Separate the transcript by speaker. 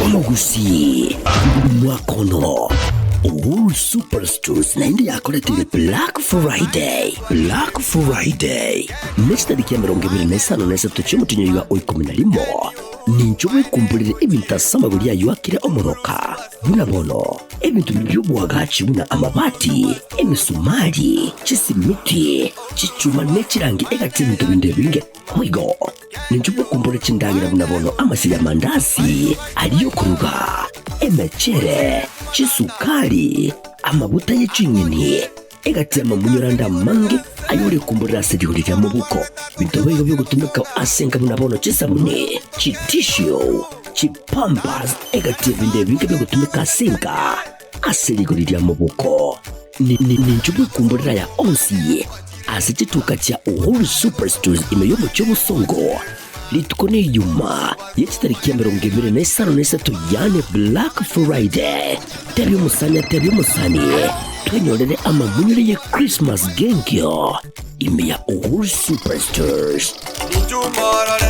Speaker 1: Omogusii mwaka ono Uhuru Superstores naende yakoretire Black Friday. Black Friday ne chitariki 23 chi'omotienyi oiga o 11. Ninche bwekumborere ebinto ase amagori ayio akire omoroka, buna bono ebinto bi'oboagachi buna amabati, emisumari, chisimiti, chichuma ne chirangi egati ebinto binde ebinge. Boigo ninche bwekumborere chindagera buna bono amasio y'amandasi, aria okoruga, emechere, chisukari, amaguta ye ching'eni, Egati y'amamunyoro ande amange ayorekumborera ase rigori ri'amaboko, binto boigo bi'ogotumeka ase enka buna bono chisabuni, chitissue, chipampers, egati y'ebinto ebinge bi'ogotumeka ase enka ase rigori ri'amaboko. Ninchwe bwekumborera aya onsi ase chituka chia Uhuru Superstores ime y'omochie obosongo. Rituko n'Eyuma ye chitariki 23, yaani Black Friday. Tebia omosani atebie omosani, twenyorere amamunyore ye Christmas genkio ime ya Uhuru Superstores.
Speaker 2: Ninchu morore.